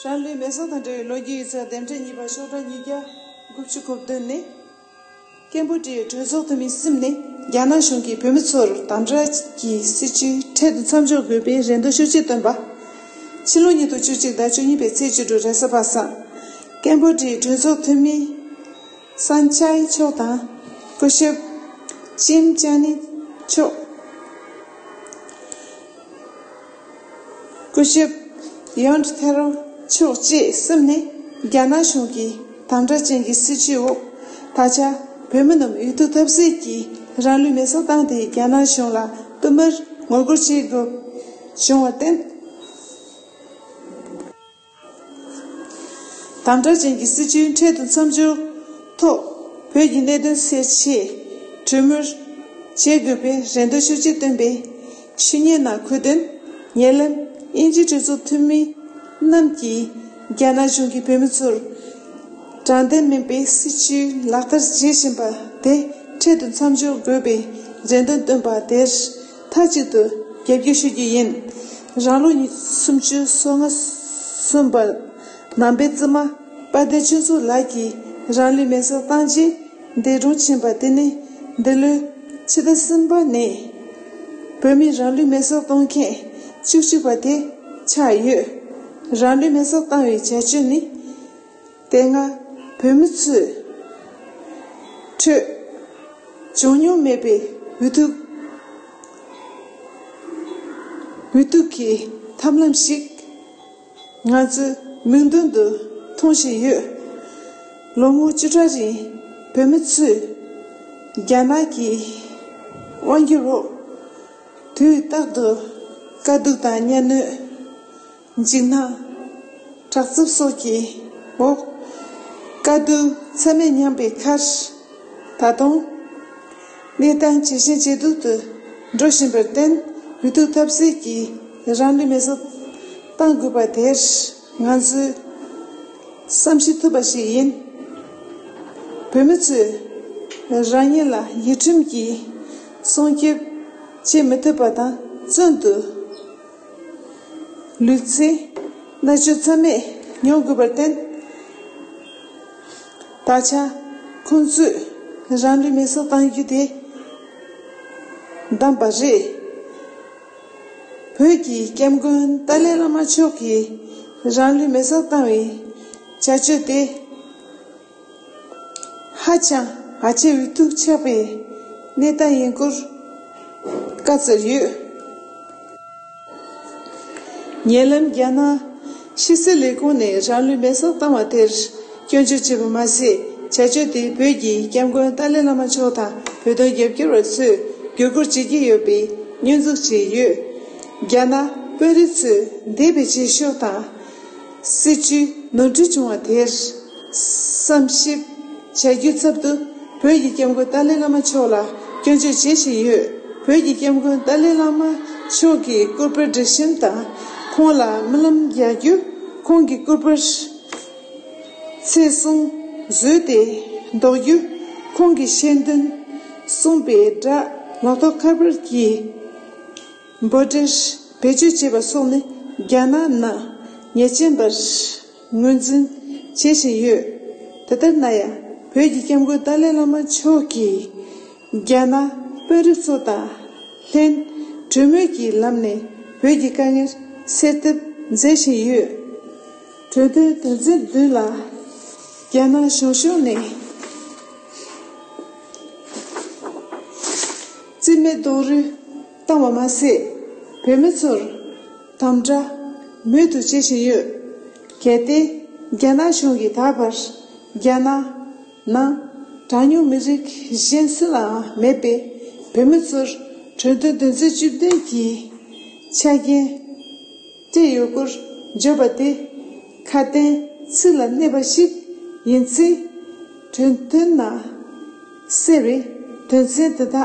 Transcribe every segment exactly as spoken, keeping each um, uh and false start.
རང་ལུས་མེར་སྲེག་དང་འབྲེལ་བའི་ལོ་རྒྱུས་ཡིག་ཚགས་འདེམས་སྒྲིག་གཉིས་པ་ཤོག་གྲངས་ཉིས་བརྒྱ་དགུ་བཅུ་གོ་བདུན་ནི། ཀེམ་བོ་ཌི་ཡའི་གྲོས་ཚོགས་འཐུས་མི་གསུམ་ནས་རྒྱ་ནག་གཞུང་གིས་བོད་མི་ཚོར་དམ་དྲག་གི་སྲིད་བྱུས་འཕྲལ་དུ་མཚམས་འཇོག་དགོས་པའི་རེ་འདུན་ཤུགས་ཆེ་བཏོན་པ། ཕྱི་ལོ་ཉིས་སྟོང་བཅུ་གཅིག་དང་བཅུ་གཉིས་པའི་ཚེས་བཅུ་དྲུག་རེས་གཟའ་པ་སངས། ཀེམ་བོ་ཌི་ཡའི་གྲོས་ཚོགས་འཐུས་མི་སན་ཆའེ་མཆོག་དང་། སྐུ་ཞབས་ཅིམ་ཅན་ནི་མཆོག་སྐུ་ཞབས་ཡོན་ཐེ་རོ་མཆོག་བཅས་གསུམ་ནས་རྒྱ་ནག་གཞུང་གི་དམ་དྲག་ཅན་གྱི་སྲིད་བྱུས་འོག་ད་ཆ་བོད་མི་རྣམས་འོས་བསྡུ་ཐབས་ཟད་ཀྱིས་རང་ལུས་མེར་སྲེག་བཏང་སྟེ་རྒྱ་ནག་གཞུང་ལ་བསྟུད་མར་ངོ་རྒོལ་བྱེད་དགོས་བྱུང་བར་བརྟེན། དམ་དྲག་ཅན་གྱི་སྲིད་བྱུས་འཕྲལ་དུ་མཚམས་འཇོག་ཐོག་བོད་ཀྱི་གནད་དོན་སེལ་ཆེད་གྲོས་མོལ་བྱེད་དགོས་པའི་རེ་འདུན་ཤུགས་ཆེ་བཏོན་པའི་ཞུ་སྙན་ནང་འཁོད་དོན། ཉེ་ལམ་དབྱིན་ཇིའི་གྲོས་ཚོགས་འཐུས་མི་རྣམས་ཀྱིས་རྒྱ་ནག་གཞུང་གིས་བོད་མི་ཚོར་དྲང་བདེན་མིན་པའི་སྲིད་བྱུས་ལག་བསྟར་བྱེད་བཞིན་པ་དེ་འཕྲལ་དུ་མཚམས་འཇོག་དགོས་པའི་རེ་འདུན་བཏོན་པ་དེར་མཐའ་གཅིག་ཏུ་རྒྱབ་སྐྱོར་ཞུ་རྒྱུ་ཡིན། རང་ལོ་ཉི་སུམ་ཅུ་སོ་ལྔ་སོན་པ་ནང་པའི་བཙུན་མ་དཔལ་ལྡན་ཆོས་མཚོ་ལགས་ཀྱིས་རང་ལུས་མེར་སྲེག་བཏང་རྗེས། འདས་གྲོངས་ཕྱིན་པ་དེ་ནི་འདི་ལོའི་ཕྱི་ཟླ་གསུམ་པ་ནས་བོད་མིས་རང་ལུས་མེར་སྲེག་གཏོང་མཁན་བཅུ་གཅིག་པ་དེ་ཆགས་ཡོད། རང་ལུས་མེར་སྲེག་བཏང་བའི་བྱ་སྤྱོད་ནི་དེ་སྔ་བོད་མི་ཚོའི་ཁྲོད་བྱུང་མྱོང་མེད་པའི་འུ་ཐུག་འུ་ཐུག་གི་ཐབས་ལམ་ཞིག་ང་ཚོས་མིག་མདུན་དུ་མཐོང་བཞིན་ཡོད། ལོ་ངོ་བཅུ་ཕྲག་རིང་བོད་མི་ཚོས་རྒྱ་ནག་གི་དབང་སྒྱུར་འོག་དུས་རྟག་ཏུ་དཀའ་སྡུག་དང་གཉའ་གནོན། འཇིགས་སྣང་། དྲག་རྩུབ་སོགས་ཀྱི་འོག་དཀའ་སྡུག་ཚད་མེད་མྱངས་པའི་ཁར། ད་དུང་གནས་སྟངས་ཇེ་ཞན་ཇེ་སྡུག་ཏུ་འགྲོ་བཞིན་པར་བརྟེན། འུ་ཐུག་ཐབས་ཟད་ཀྱིས་རང་ལུས་མེར་སྲེག་བཏང་དགོས་པ་དེར་ང་ཚོས་བསམ་ཤེས་ཐུབ་པ་ཞིག་ཡིན། བོད་མི་ཚོས་རང་ཉིད་ལ་ཡིད་ཁྲིམས་ཀྱིས་སྲུང་སྐྱོབ་བྱེད་མི་ཐུབ་པ་དང་བཙོན་དུ། ལུས་རྩལ་མནར་གཅོད་ཚད་མེད་མྱོང་དགོས་པར་བརྟེན། ད་ཆ་ཁོང་ཚོས་རང་ལུས་མེར་སྲེག་གཏང་རྒྱུ་དེ་བདམས་པ་རེད། བོད་ཀྱི་སྐྱབས་མགོན་ཏཱ་ལའི་བླ་མ་མཆོག་གིས་རང་ལུས་མེར་སྲེག་བཏང་བའི་བྱ་སྤྱོད་དེ། ཧ་ཅང་ཨ་ཆེ་འུ་ཐུག་ཆགས་པའི་གནས་སྟངས་ཡིན་སྐོར་བཀའ་སྩལ་ཡོད། ཉེ་ལམ་རྒྱ་ནག་ཕྱི་སྲིད་ལས་ཁུངས་ནས་རང་ལུས་མེར་སྲེག་བཏང་བ་དེར་སྐྱོན་བརྗོད་བྱས་པ་མ་ཟད། བྱ་སྤྱོད་དེ་བོད་ཀྱི་སྐྱབས་མགོན་ཏཱ་ལའི་བླ་མ་མཆོག་དང་བོད་དོན་རྒྱབ་སྐྱོར་བ་ཚོས་བརྒྱུད་སྐུལ་བྱེད་ཀྱི་ཡོད་པའི་སྐྱོན་འཛུགས་བྱས་ཡོད། རྒྱ་ནག་དཔོན་རིགས་ཚོས་འདས་པའི་བྱེད་ཕྱོགས་དང་། སྲིད་བྱུས་ནོར་འཁྲུལ་བྱུང་བ་དེར་བསམ་ཞིབ་བྱ་རྒྱུའི་ཚབ་ཏུ་བོད་ཀྱི་སྐྱབས་མགོན་ཏཱ་ལའི་བླ་མ་མཆོག་ལ་སྐྱོན་བརྗོད་བྱེད་བཞིན་ཡོད། བོད་ཀྱི་སྐྱབས་མགོན་ཏཱ་ལའི་བླ་མ་མཆོག་གི་སྐུ་པར་སྒྲིག་ཁྲིམས་དང་ཁོང་ལ་སྨོན་ལམ་རྒྱག་རྒྱུ། ཁོང་གི་སྐུ་པར་ཚེས་གསུམ་བཟོས་ཏེ་འདོགས་རྒྱུ། ཁོང་གི་ཤེས་འདོན་གསུངས་པའི་སྒྲ་ལག་ཐོགས་ཁ་པར་གྱི་འབོད་སྒྲར་བེད་སྤྱོད་བྱས་པ་སོགས་ནི་རྒྱ་ནག་ནང་ཉེས་ཅན་པར་ངོས་འཛིན་བྱེད་བཞིན་ཡོད། དེ་ལྟར་ན་ཡང་བོད་ཀྱི་སྐྱབས་མགོན་ཏཱ་ལའི་བླ་མ་མཆོག་གིས་རྒྱ་ནག་དཔོན་རིགས་ཚོ་དང་ལྷན་གྲོས་མོལ་གྱི་ལམ་ནས་བོད་ཀྱི་དཀའ་ངལ་སེལ་ཐབས་མཛད་བཞིན་ཡོད། གྲོས་མཐུན་དོན་ཚན་བདུན་ལ་རྒྱ་ནག་གཞུང་ཕྱོགས་ནས་རྩིས་མེད་རྡོག་རོལ་བཏང་བ་མ་ཟད། བོད་མི་ཚོར་དམ་དྲག་མུ་མཐུད་བྱེད་བཞིན་ཡོད། གལ་ཏེ་རྒྱ་ནག་གཞུང་གིས་ད་བར་རྒྱ་ནག་ནང་གྲངས་ཉུང་མི་རིགས་གཞན་སུ་ལའང་མེད་པའི་བོད་མི་ཚོར་གྲོས་མཐུན་དོན་ཚན་བཅུ་བདུན་གྱི་ཆ་རྐྱེན་སྤྲད་ཡོད་སྐོར་བརྗོད་པ་དེ་ཁ་དན་ཚིག་ལ་གནས་པ་ཞིག་ཡིན་ཚེ། གྲོས་མཐུན་ནང་གསལ་བའི་དོན་ཚན་དེ་དག་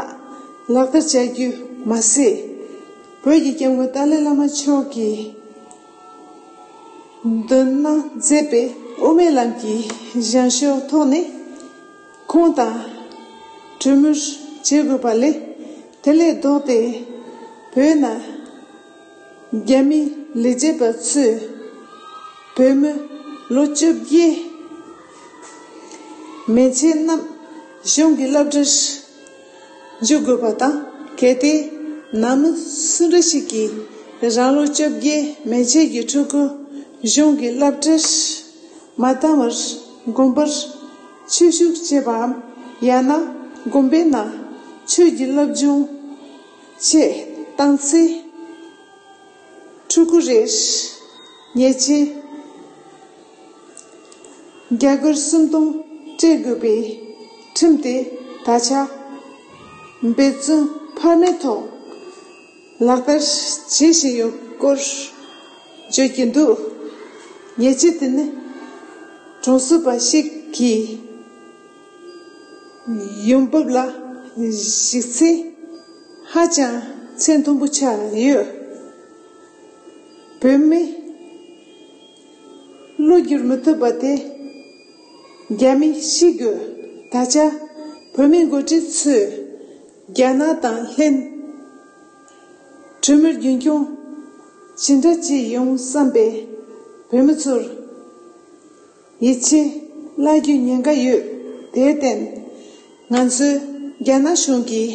ལག་བསྟར་བྱ་རྒྱུ་མ་ཟད། བོད་ཀྱི་སྐྱབས་མགོན་ཏཱ་ལའི་བླ་མ་མཆོག་གིས་མདུན་ན་མཛད་པའི་དབུ་མའི་ལམ་གྱི་བཞེངས་ཕྱོགས་ཐོག་ནས་ཁོང་དང་གྲོས་མོལ་བྱེད་དགོས་པ་ལས། དེ་ལས་ལྡོག་སྟེ་བོད་ནང་རྒྱ་མི་ལས་བྱེད་པ་ཚོས་ བོད་མི་ལོ་བཅོ་བརྒྱད་མན་ཆད་རྣམས་གཞུང་གི་སློབ་གྲྭར་འཇུག་དགོས་པ་དང་། གལ་ཏེ་ནང་མི་སུ་འདྲ་ཞིག་གིས་རང་ལོ་བཅོ་བརྒྱད་མན་ཆད་ཀྱི་ཕྲུ་གུ་གཞུང་གི་སློབ་གྲྭར་མ་བཏང་བར་དགོན་པར་ཆོས་ཞུགས་བྱས་པའམ། ཡང་ན་དགོན་པའི་ནང་ཆོས་ཀྱི་སློབ་སྦྱོང་ཆེད་བཏང་ཚེ། ཕྲུ་གུ་རེར་ཉེས་ཆད་རྒྱ་སྒོར་སུམ་སྟོང་སྤྲད་དགོས་པའི་ཁྲིམས་དེ་ད་ཆ་འབད་བརྩོན་འཕར་མའི་ཐོག་ལག་བསྟར་བྱེད་བཞིན་ཡོད་སྐོར་བརྗོད་ཀྱི་འདུག། ཉེས་ཆད་དེ་ནི་གྲོང་གསེབ་པ་ཞིག་གི་ཡོང་འབབ་ལ་གཞིགས་ཚེ་ཧ་ཅང་ཚད་མཐོན་པོ་ཆགས་ཡོད། བོད་མི་བློ་བསྒྱུར་མི་ཐུབ་པ་དེ་རྒྱ་མི་ཤི་དགོས། ད་ཆ་བོད་མི་འགོ་ཁྲིད་ཚོས་རྒྱ་ནག་དང་ལྷན་གྲོས་མོལ་རྒྱུན་འཁྱོངས་ཇི་འདྲ་བྱེད་ཡོང་བསམ་པའི་བོད་མི་ཚོར་ཡིད་ཆེས་བརླག་རྒྱུའི་ཉེན་ཁ་ཡོད། དེར་བརྟེན་ང་ཚོས་རྒྱ་ནག་གཞུང་གི་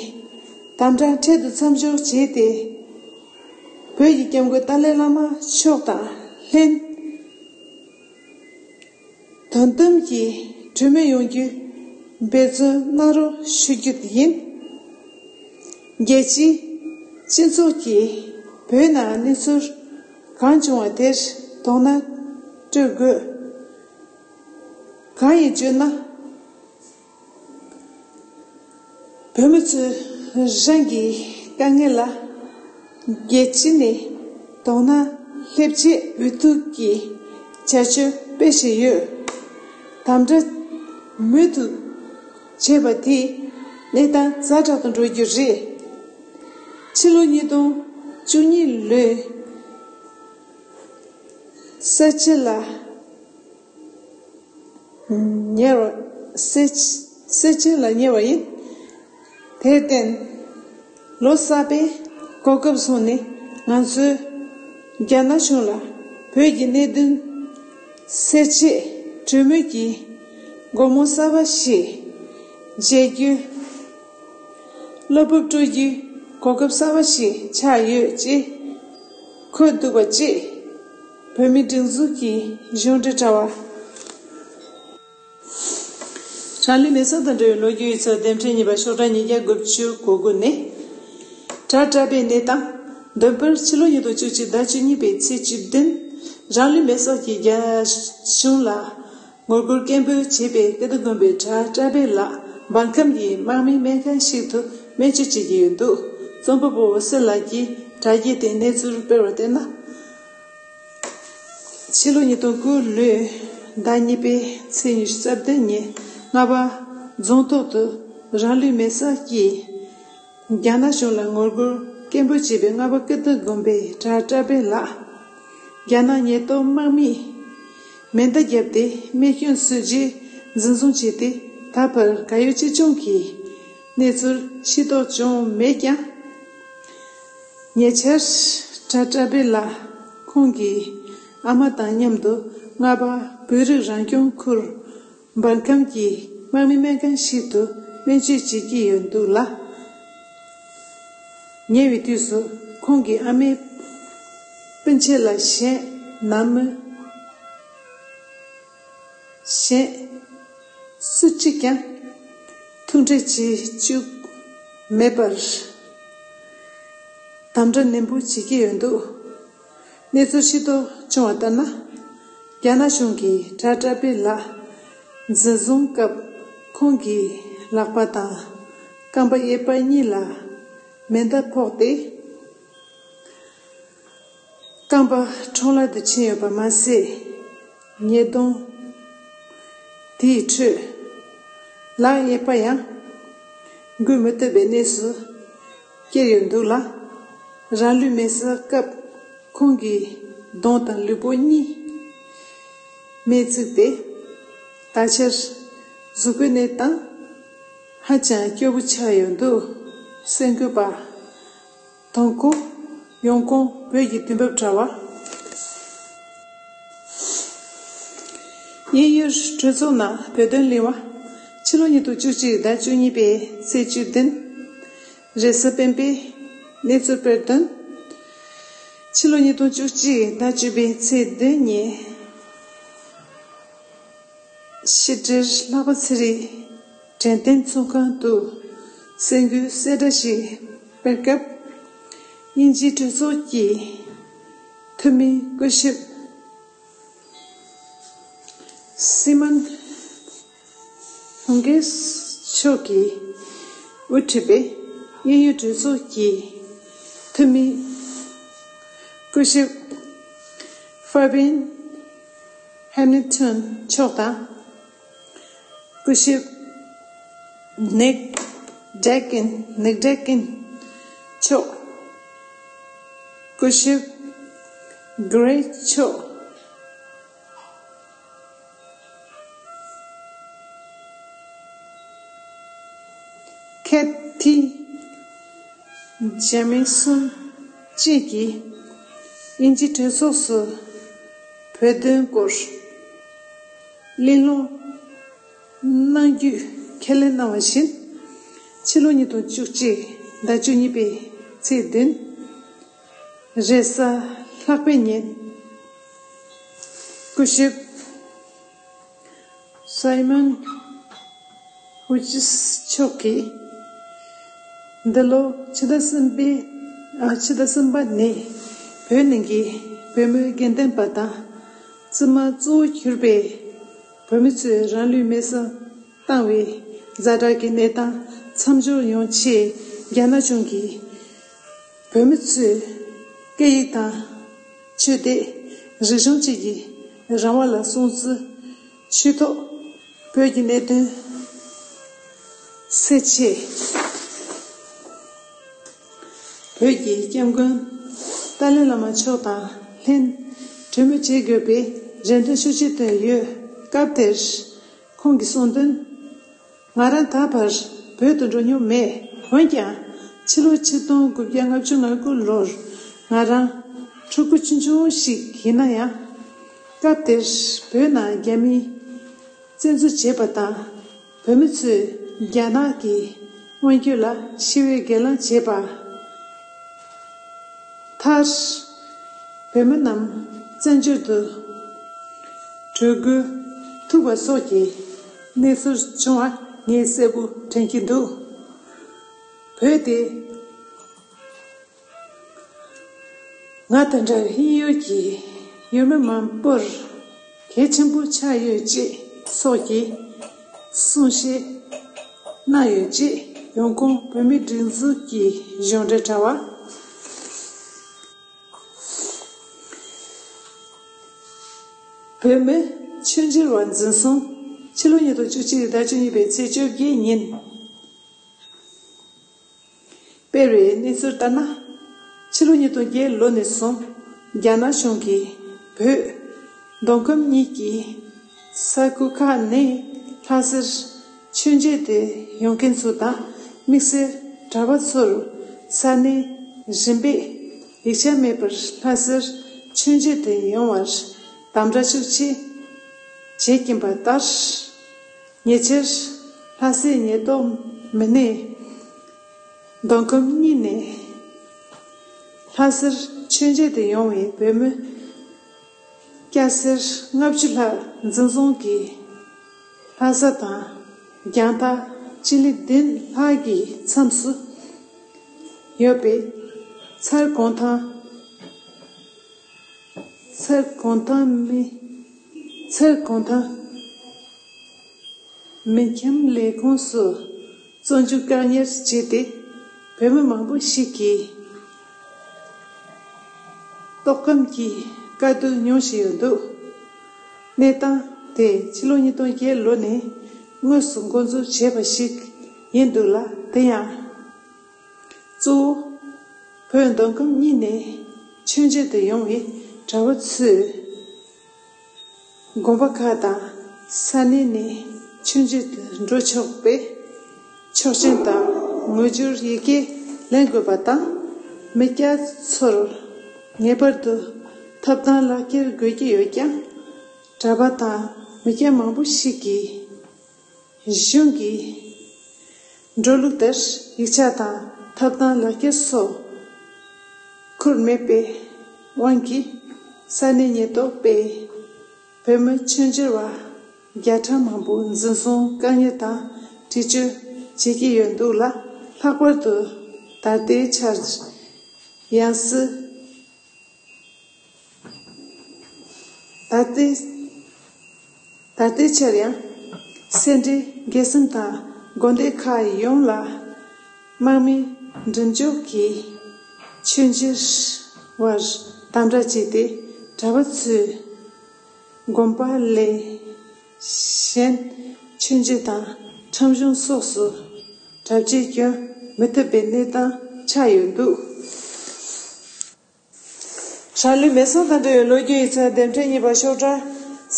དམ་དྲག་འཕྲལ་དུ་མཚམས་འཇོག་བྱས་ཏེ། བོད་ཀྱི་སྐྱབས་མགོན་ཏཱ་ལའི་བླ་མ་མཆོག་དང་ལྷན་དོ་དམ་གྱིས་གྲོས་མོལ་ཡོང་རྒྱུའི་འབད་བརྩོན་གནང་རོགས་ཞུ་རྒྱུ་ཡིན། རྒྱལ་སྤྱིའི་སྤྱི་ཚོགས་ཀྱིས་བོད་ནང་གནས་ཚུལ་གང་བྱུང་བ་དེར་དོ་སྣང་སྤྲོད་དགོས། གང་ཡིན་བརྗོད་ན། བོད་མི་ཚོས་རང་གི་དཀའ་ངལ་ལ་རྒྱལ་སྤྱི་ནས་དོ་སྣང་སླེབས་ཆེད་འོས་བསྡུ་གི་བྱ་སྤྱོད་སྤེལ་བཞིན་ཡོད། དམ་དྲག་མུ་མཐུད་བྱས་པ་དེས་གནས་སྟངས་ཛ་དྲག་ཏུ་འགྲོ་རྒྱུ་རེད། ཕྱི་ལོ་ཉིས་སྟོང་བཅུ་གཉིས་ལོའི་ས་བྱི་ལ། ཉེ་བར་སེ་སེ་ཆེན་ལ་ཉེ་བ་ཡིན། དེར་བརྟེན་ལོ་གསར་པའི་གོ་སྐབས་བཟུང་ནས་ང་ཚོས་རྒྱ་ནག་གཞུང་ལ་བོད་ཀྱི་གནད་དོན་སེལ་ཆེད་གྲོས་མོལ་གྱི་སྒོ་མོ་གསར་པ་ཞིག་འབྱེད་རྒྱུ། བློ་སྤོབས་སྤྲོད་རྒྱུའི་གོ་སྐབས་གསར་པ་ཞིག་ཆགས་ཡོད་ཅེས་འཁོད་འདུག་པ་བཅས། བོད་མིའི་སྒྲིག་འཛུགས་ཀྱི་གཞུང་འབྲེལ་དྲ་བ། རང་ལུས་མེ་སྲེག་དང་འབྲེལ་བའི་ལོ་རྒྱུས་ཡིག་ཚགས་དེབ་ཕྲེང་གཉིས་པ་ཤོག་གྲངས་ཉིས་བརྒྱ་དགུ་བཅུ་གོ་དགུ་ནས། དྲ་གྲགས་པའི་གནས་སྟངས། བདུན་པར་ཕྱི་ལོ་ཉིས་སྟོང་བཅུ་གཅིག་ཟླ་བཅུ་གཉིས་པའི་ཚེས་བཅུ་བདུན། རང་ལུས་མེ་སྲེག་གིས་རྒྱ་གཞུང་ལ་ངོ་རྒོལ་སྐད་འབོད་བྱས་པའི་ཀིརྟི་དགོན་པའི་གྲྭ་བཀྲ་བྷེ་ལགས་འབར་ཁམས་ཀྱི་དམག་མི་སྨན་ཁང་ཞིག་ཏུ་སྨན་བཅོས་བྱེད་ཀྱི་ཡོད་འདུག། རྩོམ་པ་པོ་འོད་ཟེར་ལགས་ཀྱིས་དྲ་རྒྱའི་སྟེང་གནས་ཚུལ་སྤེལ་བར་བལྟས་ན། ཕྱི་ལོ་ཉིས་སྟོང་དགུ་ལོའི་ཟླ་གཉིས་པའི་ཚེས་ཉི་ཤུ་རྩ་བདུན་ཉིན་རྔ་པ་རྫོང་ཐོག་ཏུ་རང་ལུས་མེ་སྲེག་གིས་རྒྱ་ནག་གཞུང་ལ་ངོ་རྒོལ་སྐད་འབོད་བྱས་པའི་རྔ་པ་ཀིརྟི་དགོན་པའི་གྲྭ་བཀྲ་བྷེ་ལགས། རྒྱ་ནག་ཉེན་རྟོག་དམག་མིས་མེ་མདའ་བརྒྱབ་སྟེ་རྨས་སྐྱོན་བཟོས་རྗེས་འཛིན་བཟུང་བྱས་ཏེ། ད་བར་བཀའ་ཡོད་ཅི་བྱུང་གི་གནས་ཚུལ་ཤེས་རྟོགས་བྱུང་མེད་ཀྱང་། ཉེ་ཆར་གྲྭ་བཀྲ་བྷེ་ལགས་ཁོང་གི་ཨ་མ་དང་མཉམ་དུ་རྔ་པ་བོད་རིགས་རང་སྐྱོང་ཁུལ་འབར་ཁམས་ཀྱི་དམག་མི་སྨན་ཁང་ཞིག་ཏུ་སྨན་བཅོས་བྱེད་ཀྱི་ཡོད་འདུག་ལ། ཉེ་བའི་དུས་སུ་ཁོང་གི་ཨ་མའི་སྤུན་མཆེད་ལ་གཞན་ནང་མི་གཞན་སུ་གཅིག་ཀྱང་ཐུག་འཕྲད་བྱེད་བཅུག་མེད་པར་དམ་དྲག་ནན་པོ་བྱེད་ཀྱི་ཡོད་འདུག། གནས་ཚུལ་ཤེས་རྟོགས་བྱུང་བ་ལྟར་ན། རྒྱ་ནག་གཞུང་གིས་གྲྭ་བཀྲ་བྷེ་ལགས་འཛིན་བཟུང་སྐབས་ཁོང་གི་ལག་པ་དང་རྐང་པ་གཡས་པ་གཉིས་ལ་མེ་མདའ་ཕོག་སྟེ། རྐང་པ་ཁྲོམ་ལ་དུ་ཕྱིན་ཡོད་པ་མ་ཟད། ཉེས་རྡུང་དེའི་ཁྲོད་ལག་གཡས་པ་ཡང་འགུལ་མི་ཐུབ་པའི་གནས་སུ་སྐྱེལ་ཡོད་འདུག་ལ། རང་ལུས་མེ་སྲེག་སྐབས་ཁོང་གི་གདོང་དང་ལུས་པོ་གཉིས་མེས་ཚིག་སྟེ། ད་ཆར་གཟུགས་པོའི་གནས་སྟངས་ཧ་ཅང་སྐྱོ་པོ་ཆགས་ཡོད་འདུག། གསར་འགོད་པ། དང་པོ། ཡོང་ཁུངས་བོད་ཀྱི་དུས་བབ་དྲ་བ། དབྱིན་ཡུལ་གྲོས་ཚོགས་ནང་བོད་དོན་གླེང་བ། ཕྱི་ལོ་ཉིས་སྟོང་བཅུ་གཅིག་ཟླ་བཅུ་གཉིས་པའི་ཚེས་བཅུ་བདུན། རེས་གཟའ་སྤེན་པའི་གནས་ཚུལ་སྤེལ་དོན། ཕྱི་ལོ་ཉིས་སྟོང་བཅུ་གཅིག་ཟླ་བཅུ་པའི་ཚེས་བདུན་ཉིན། ཕྱི་དྲིལ་ལྷག་པ་ཚེ་རིང་དྲན་རྟེན་ཚོགས་ཁང་དུ་གསར་འགོད་གསལ་བསྒྲགས་ཤིག་སྤེལ་སྐབས། དབྱིན་ཇིའི་གྲོས་ཚོགས་ཀྱི་འཐུས་མི་སྐུ་ཞབས་སི་མོན་ཧུང་གེས་མཆོག་གིས་དབུ་ཁྲིད་པའི་དབྱིན་ཡུལ་གྲོས་ཚོགས་ཀྱི་འཐུས་མི་སྐུ་ཞབས་ཧྥ་བིན་ཧེ་མིལ་ཊོན་མཆོག་དང་། སྐུ་ཞབས་ནིག་ཌེ་ཀིན། ནིག་ཌེ་ཀིན་མཆོག་སྐུ་ཞབས་གྷི་རེ་མཆོག་ཁེ་ཐི་ཇེ་མི་སོན་བཅས་ཀྱིས་དབྱིན་ཇིའི་གྲོས་ཚོགས་སུ་བོད་དོན་སྐོར་གླེང་སློང་གནང་རྒྱུ་ཁས་ལེན་གནང་བ་བཞིན། ཕྱི་ལོ་ཉིས་སྟོང་བཅུ་གཅིག་ཟླ་བཅུ་གཉིས་པའི་ཚེས་བདུན། རེས་གཟའ་ལྷག་པའི་ཉིན། སྐུ་ཞབས་སའི་མོན་ཧུ་ཅིས་མཆོག་གིས། འདི་ལོ་ཕྱི་ཟླ་གསུམ་པའི། ཨ། ཕྱི་ཟླ་གསུམ་པ་ནས་བོད་ནང་གི་བོད་མི་དགེ་འདུན་པ་དང་། བཙུན་མ་གཙོ་བོ་གྱུར་པའི་བོད་མི་ཚོས་རང་ལུས་མེར་སྲེག་བཏང་བའི་ཛ་དྲག་གི་གནས་སྟངས་མཚམས་འཇོག་ཡོང་ཆེད། རྒྱ་ནག་གཞུང་གིས་བོད་མི་ཚོའི་སྐད་ཡིག་དང་། ཆོས་དད། རིག་གཞུང་བཅས་ཀྱི་རང་དབང་ལ་སྲུང་བརྩི་ཞུ་ཐོག། བོད་ཀྱི་གནད་དོན་སེལ་ཆེད། བོད་ཀྱི་སྐྱབས་མགོན་ཏཱ་ལའི་བླ་མ་མཆོག་དང་ལྷན་གྲོས་མོལ་བྱེད་དགོས་པའི་རེ་འདུན་ཤུགས་ཆེ་བཏོན་ཡོད། སྐབས་དེར་ཁོང་གིས་གསུངས་དོན། ང་རང་ད་བར་བོད་དུ་འགྲོ་མྱོང་མེད། འོན་ཀྱང་ཕྱི་ལོ་ཆིག་སྟོང་དགུ་བརྒྱ་ལྔ་བཅུ་ང་དགུ་ལོར་ང་རང་ཕྲུ་གུ་ཆུང་ཆུང་ཞིག་ཡིན་ན་ཡང་། སྐབས་དེར་བོད་ནང་རྒྱ་མིས་བཙན་འཛུལ་བྱས་པ་དང་། བོད་མི་ཚོས་རྒྱ་ནག་གི་དབང་སྒྱུར་ལ་ཞི་བའི་སྒེར་ལངས་བྱས་པ། མཐར། བོད་མི་རྣམས་བཙན་བྱོལ་དུ་འགྲོ་དགོས་ཐུག་པ་སོགས་ཀྱི་གནས་ཚུལ་བྱུང་བ་ངས་གསལ་པོ་དྲན་གྱི་འདུག། བོད་དེ་ང་དང་འདྲ་བའི་དབྱིན་ཡུལ་གྱི་ཡུལ་མི་མང་པོར་གལ་ཆེན་པོ་ཆགས་ཡོད་ཅེས་སོགས་ཀྱི་གསུང་བཤད་གནང་ཡོད་ཅེས། ཡོང་ཁུངས་བོད་མིའི་སྒྲིག་འཛུགས་ཀྱི་གཞུང་འབྲེལ་དྲ་བ། བོད་མི་ཆོས་བརྒྱུད་པ་འཛིན་བཟུང་། ཕྱི་ལོ་ཉིས་སྟོང་བཅུ་གཅིག་ཟླ་བཅུ་གཉིས་པའི་ཚེས་བཅོ་བརྒྱད་ཉིན། སྤེལ་བའི་གནས་ཚུལ་ལྟར་ན། ཕྱི་ལོ་ཉིས་སྟོང་བརྒྱད་ལོ་ནས་བཟུང་རྒྱ་ནག་གཞུང་གིས་བོད་མདོ་ཁམས་གཉིས་ཀྱི་ས་ཁུལ་ཁག་ནས་ལྷ་སར་མཆོད་མཇལ་དུ་ཡོང་མཁན་ཚོ་དང་། དམིགས་བསལ་གྲྭ་པ་ཚོར་ས་གནས་རིམ་པས་ཡིག་ཆ་མེད་པར་ལྷ་སར་མཆོད་མཇལ་དུ་ཡོང་བར་དམ་དྲག་ཤུགས་ཆེ་བྱེད་ཀྱིན་པ་ལྟར། ཉེ་ཆར་ལྷ་སའི་ཉེན་རྟོག་མི་སྣས་མདོ་ཁམས་གཉིས་ནས་ལྷ་སར་མཆོད་མཇལ་དུ་ཡོང་བའི་བོད་མི་སྐྱ་སེར་ལྔ་བཅུ་ལྷག་འཛིན་བཟུང་གིས་ལྷ་ས་དང་རྒྱང་ཐག་སྤྱི་ལེ་བདུན་ལྷག་གི་མཚམས་སུ་ཡོད་པའི་ཚལ་གུང་ཐང་། ཚལ་གུང་ཐང་མི། ཚལ་གུང་ཐང་མི་འཁྱམ་ལས་ཁུངས་སུ་བཙོན་འཇུག་བཀག་ཉར་བྱས་ཏེ། བོད་མི་མང་པོ་ཞིག་གིས་ལྟོགས་སྐོམ་གྱི་དཀའ་སྡུག་མྱོང་བཞིན་ཡོད་འདུག། གནས་སྟངས་དེ་ཕྱི་ལོ་ཉིས་སྟོང་བརྒྱད་ལོ་ནས་དངོས་སུ་འགོ་འཛུགས་བྱས་པ་ཞིག་ཡིན་འདུག་ལ། དེ་ཡང་། གཙོ་བོ་བོད་མདོ་ཁམས་གཉིས་ནས་མཆོད་མཇལ་དུ་ཡོང་བའི་གྲྭ་པ་ཚོས་དགོན་པ་ཁག་དང་ས་གནས་ནས་མཆོད་མཇལ་དུ་འགྲོ་ཆོག་པའི་ཆོག་མཆན་དང་ངོས་སྦྱོར་ཡི་གེ་ལེན་དགོས་པ་དང་། མི་སྐྱ་ཚོར་ངེས་པར་དུ་ཐོབ་ཐང་ལག་ཁྱེར་དགོས་ཀྱི་ཡོད་ཀྱང་། གྲྭ་པ་དང་ མི་སྐྱ་མང་པོ་ཞིག་གིས་གཞུང་གི་འགྲོ་ལུགས་ལྟར་ཡིག་ཆ་དང་ཐོབ་ཐང་ལག་ཁྱེར་སོགས་ཁུར་མེད་པའི་དབང་གིས་ས་གནས་ཉེན་རྟོག་པས་བོད་མི་ཆོས་བསྒྱུར་བ་བརྒྱ་ཕྲག་མང་པོ་འཛིན་བཟུང་བཀག་ཉར་དང་འདྲི་གཅོད་བྱེད་ཀྱི་ཡོད་འདུག་ལ། ལྷག་པར་དུ་ད་ལྟའི་ཆར་ཡང་སྲིད། ད་ལྟའི་ད་ལྟའི་ཆར་ཡང་སེ་འབྲས་དགེ་གསུམ་དང་དགོན་སྡེ་ཁག་ཡོངས་ལ་དམག་མིའི་འགྲེམས་འཇོག་གིས་ཆོས་བསྒྱུར་བར་དམ་དྲག་བྱས་ཏེ། གྲྭ་པ་ཚོས་དགོན་པ་ལས་གཞན་ཆོས་བསྒྱུར་དང་ཁྲིམས་གཞུང་སོགས་སུ་གྲབས་ཆེན་བསྐྱོན་མི་ཐུབ་པའི་གནས་སྟངས་ཆགས་ཡོད་འདུག། ཧྲ་ལི་མེ་སོང་དང་འབྲེལ་བའི་ལོ་རྒྱུས་ཡིག་ཚགས་འདེམས་ཁྲལ་གཉིས་པ་ཤོག་གྲངས་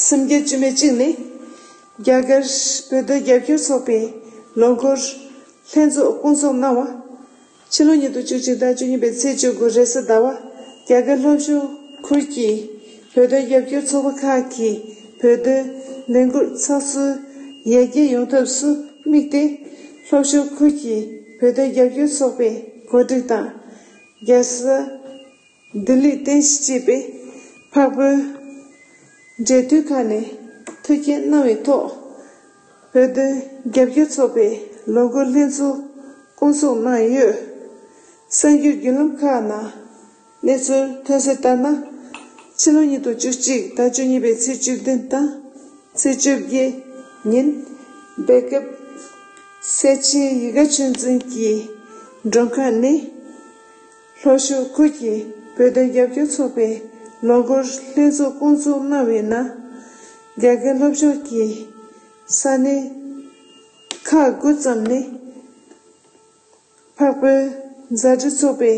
སུམ་བརྒྱ་བཅུ་མེད་གཅིག་ནི། རྒྱ་གར་བོད་དོན་རྒྱབ་སྐྱོར་ཚོགས་པའི་ལོ་འཁོར་ལྷན་ཚོགས་བསྐོང་ཚོགས་གནང་བ། ཕྱི་ལོ་ཉིས་སྟོང་བཅུ་གཅིག་ཟླ་བཅུ་གཉིས་པའི་ཚེས་བཅུ་དགུ་རེས་གཟའ་ཟླ་བ། རྒྱ་གར་ལྷོ་ཕྱོགས་ཁུལ་གྱི་བོད་དོན་རྒྱབ་སྐྱོར་ཚོགས་པ་ཁག་གིས་བོད་དོན་ལས་འགུལ་ཚགས་ཚུད་ཡར་རྒྱས་ཡོང་ཐབས་སུ་དམིགས་ཏེ། ལྷོ་ཕྱོགས་ཁུལ་གྱི་བོད་དོན་རྒྱབ་སྐྱོར་ཚོགས་པའི་གོ་སྒྲིག་དང་། རྒྱལ་ས་ལྡི་ལིར་རྟེན་གཞི་བྱས་པའི་འཕགས་བོད་འབྲེལ་མཐུད་ཁང་ནས་ཐུགས་འགན་གནང་བའི་ཐོག། བོད་དོན་རྒྱབ་སྐྱོར་ཚོགས་པའི་ལོ་འཁོར་ལྷན་ཚོགས་བསྐོང་ཚོགས་གནང་ཡོད། གསར་འགྱུར་བརྒྱུད་ལམ་ཁག་ནང་གནས་ཚུལ་ཐོན་གསལ་ལྟར་ན། ཕྱི་ལོ་ཉིས་སྟོང་བཅུ་གཅིག་ཟླ་བཅུ་གཉིས་པའི་ཚེས་བཅུ་བདུན་དང་ཚེས་བཅོ་བརྒྱད་ཉིན། སྦེལ་ཀོབ་སེ་ཆེན་ཡིད་དགའ་ཆོས་འཛིན་གྱི་མགྲོན་ཁང་ནས། ལྷོ་ཕྱོགས་ཁུལ་གྱི་བོད་དོན་རྒྱབ་སྐྱོར་ཚོགས་པའི་ལོ་འཁོར་ལྷན་ཚོགས་བསྐོང་ཚོགས་གནང་བའི་ནང་། རྒྱ་གར་ལྷོ་ཕྱོགས་ཀྱི་ས་གནས་ཁག་དགུ་ཙམ་ནས། འཕགས་བོད་མཛའ་འབྲེལ་ཚོགས་པའི་